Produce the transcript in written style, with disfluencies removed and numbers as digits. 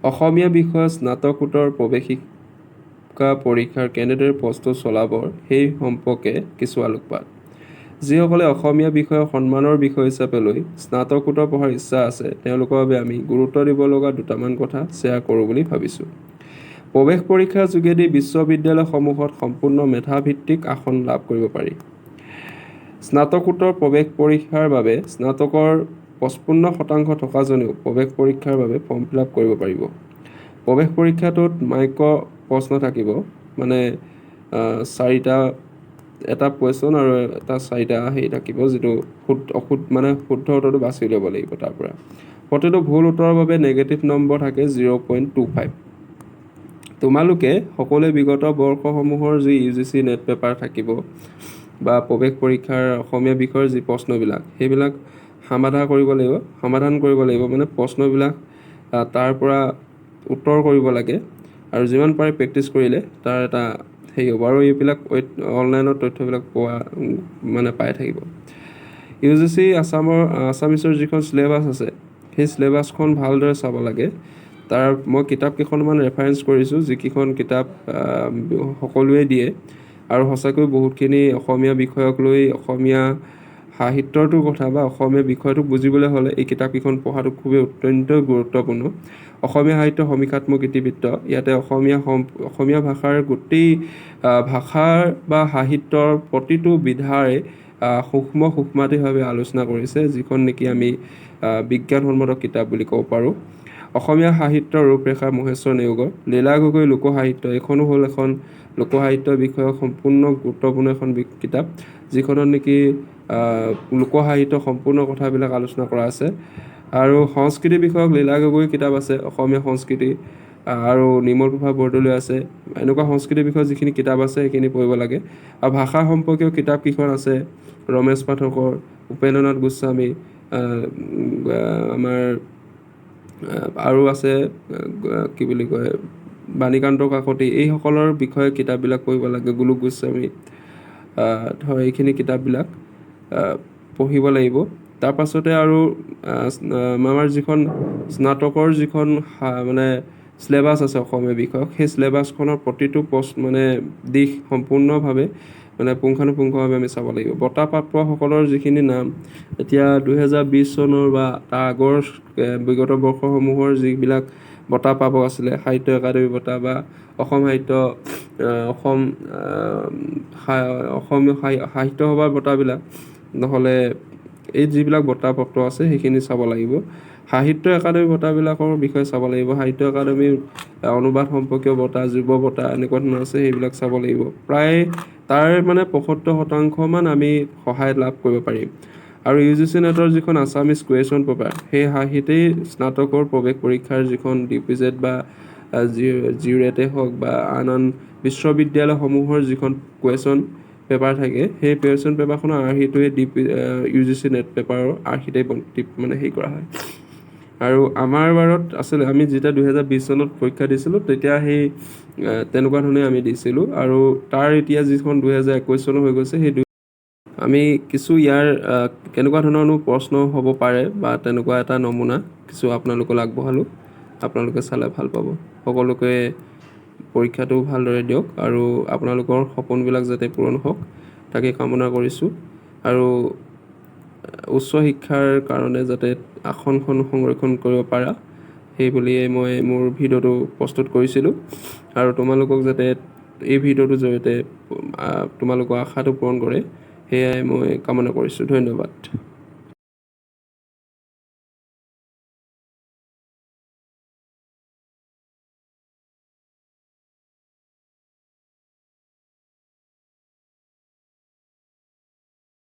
অসমীয়া বিষয়ত স্নাতকোত্তৰ প্ৰৱেশিকা পৰীক্ষাৰ কেনেদৰে প্ৰস্তুত চলাব, সেই সম্পৰ্কে কিছু আলোকপাত। যিসকলে অসমীয়া বিষয়ক সন্মানৰ বিষয় হিচাপে লৈ স্নাতকোত্তৰ পঢ়াৰ ইচ্ছা আছে, তেওঁলোকৰ বাবে আমি গুৰুত্ব দিব লগা দুটামান কথা শ্বেয়াৰ কৰোঁ বুলি ভাবিছোঁ। প্ৰৱেশ পৰীক্ষাৰ যোগেদি বিশ্ববিদ্যালয়সমূহত সম্পূৰ্ণ মেধাভিত্তিক আসন লাভ কৰিব পাৰি। স্নাতকোত্তৰ প্ৰৱেশ পৰীক্ষাৰ বাবে স্নাতকৰ 55% থকাজনেও প্ৰৱেশ পৰীক্ষাৰ বাবে ফৰ্ম ফিল আপ কৰিব পাৰিব। প্ৰৱেশ পৰীক্ষাটোত মাইক্ৰ' প্ৰশ্ন থাকিব, মানে চাৰিটা এটা কুৱেশ্যন আৰু এটা চাৰিটা হেৰি থাকিব, যিটো শুদ্ধ অশুদ্ধ, মানে শুদ্ধ উত্তৰটো বাছি উলিয়াব লাগিব। তাৰ পৰা প্ৰতিটো ভুল উত্তৰৰ বাবে নেগেটিভ নম্বৰ থাকে 0.25। তোমালোকে সকলোৱে বিগত বৰ্ষসমূহৰ যি ইউজিচি নেট পেপাৰ থাকিব বা প্ৰৱেশ পৰীক্ষাৰ অসমীয়া বিষয়ৰ যি প্ৰশ্নবিলাক, সেইবিলাক সমাধা কৰিব লাগিব, সমাধান কৰিব লাগিব, মানে প্ৰশ্নবিলাক তাৰ পৰা উত্তৰ কৰিব লাগে আৰু যিমান পাৰে প্ৰেক্টিচ কৰিলে তাৰ এটা হেৰি হ'ব। আৰু এইবিলাক অনলাইনত তথ্যবিলাক পোৱা মানে পাই থাকিব। ইউজিচি আছামৰ আছামিছৰ যিখন চিলেবাছ আছে, সেই চিলেবাছখন ভালদৰে চাব লাগে। তাৰ মই কিতাপ কেইখনমান ৰেফাৰেঞ্চ কৰিছোঁ, যিকেইখন কিতাপ সকলোৱে দিয়ে আৰু সঁচাকৈ বহুতখিনি অসমীয়া বিষয়ক লৈ, অসমীয়া সাহিত্যৰটোৰ কথা বা অসমীয়া বিষয়টোক বুজিবলৈ হ'লে এই কিতাপকেইখন পঢ়াটো খুবেই অত্যন্ত গুৰুত্বপূৰ্ণ। অসমীয়া সাহিত্য সমীক্ষাত্মক ইতিবৃত্ত, ইয়াতে অসমীয়া ভাষাৰ গোটেই ভাষাৰ বা সাহিত্যৰ প্ৰতিটো বিধাৰে সূক্ষ্ম সূক্ষ্মাতিভাৱে আলোচনা কৰিছে, যিখন নেকি আমি বিজ্ঞানসন্মত কিতাপ বুলি ক'ব পাৰোঁ। অসমীয়া সাহিত্যৰ ৰূপৰেখা মহেশ্বৰ নেওগৰ। লীলা গগৈ লোকসাহিত্য, এইখনো হ'ল এখন লোকসাহিত্য বিষয়ক সম্পূৰ্ণ গুৰুত্বপূৰ্ণ এখন কিতাপ, যিখনত নেকি লোকসাহিত্য সম্পূৰ্ণ কথাবিলাক আলোচনা কৰা আছে। আৰু সংস্কৃতি বিষয়ক লীলা গগৈৰ কিতাপ আছে অসমীয়া সংস্কৃতি, আৰু নিৰ্মল প্ৰভা বৰদলৈ আছে। এনেকুৱা সংস্কৃতি বিষয়ক যিখিনি কিতাপ আছে, সেইখিনি পঢ়িব লাগে। আৰু ভাষা সম্পৰ্কীয় কিতাপ কেইখন আছে, ৰমেশ পাঠকৰ, উপেন্দ্ৰনাথ গোস্বামী, আমাৰ আৰু আছে কি বুলি কয়, বাণীকান্ত কাকতি, এইসকলৰ বিষয়ে কিতাপবিলাক পঢ়িব লাগে। গোলোক গোস্বামী, ধৰ এইখিনি কিতাপবিলাক পঢ়িব লাগিব। তাৰপাছতে আৰু আমাৰ যিখন স্নাতকৰ যিখন মানে চিলেবাছ আছে অসমীয়া বিষয়ক, সেই চিলেবাছখনৰ প্ৰতিটো মানে দিশ সম্পূৰ্ণভাৱে, মানে পুংখানুপুংখভাৱে আমি চাব লাগিব। বঁটা প্ৰাপ্তসকলৰ যিখিনি নাম, এতিয়া 2020 চনৰ বা তাৰ আগৰ বিগত বৰ্ষসমূহৰ যিবিলাক বঁটা পাব আছিলে, সাহিত্য একাডেমি বঁটা বা অসম সাহিত্য, অসম অসম সাহিত্য সভাৰ বঁটাবিলাক, নহ'লে এই যিবিলাক বঁটা প্ৰাপ্ত আছে, সেইখিনি চাব লাগিব। সাহিত্য একাডেমি বঁটাবিলাকৰ বিষয়ে চাব লাগিব। সাহিত্য একাডেমীৰ অনুবাদ সম্পৰ্কীয় বঁটা, যুৱ বঁটা, এনেকুৱা ধৰণৰ আছে, সেইবিলাক চাব লাগিব। প্ৰায় তাৰ মানে 75%মান আমি সহায় লাভ কৰিব পাৰিম। আৰু ইউজিচি নেটৰ যিখন আছামিজ কুৱেশ্যন পেপাৰ, সেই আৰ্হিতেই স্নাতকৰ প্ৰৱেশ পৰীক্ষাৰ যিখন ডিপিজেড বা জিউৰেটেই হওক বা আন আন বিশ্ববিদ্যালয়সমূহৰ যিখন কুৱেশ্যন পেপাৰ থাকে, সেই কুৱেশ্যন পেপাৰখনৰ আৰ্হিটোৱে ডিপি ইউজিচি নেট পেপাৰৰ আৰ্হিতেই মানে হেৰি কৰা হয়। আৰু আমাৰ বাৰত আছিলে, আমি যেতিয়া 2020 চনত পৰীক্ষা দিছিলোঁ, তেতিয়া সেই তেনেকুৱা ধৰণে আমি দিছিলোঁ। আৰু তাৰ এতিয়া যিখন 2021 চনৰ হৈ গৈছে, সেই আমি কিছু ইয়াৰ কেনেকুৱা ধৰণৰনো প্ৰশ্ন হ'ব পাৰে বা তেনেকুৱা এটা নমুনা কিছু আপোনালোকলৈ আগবঢ়ালোঁ। আপোনালোকে চালে ভাল পাব। সকলোকে পৰীক্ষাটো ভালদৰে দিয়ক আৰু আপোনালোকৰ সপোনবিলাক যাতে পূৰণ হওক, তাকে কামনা কৰিছোঁ। আৰু উচ্চ শিক্ষাৰ কাৰণে যাতে আসনখন সংৰক্ষণ কৰিব পাৰা, সেই বুলিয়ে মই মোৰ ভিডিঅ'টো প্ৰস্তুত কৰিছিলোঁ। আৰু তোমালোকক যাতে এই ভিডিঅ'টোৰ জৰিয়তে তোমালোকৰ আশাটো পূৰণ কৰে, সেয়াই মই কামনা কৰিছোঁ। ধন্যবাদ।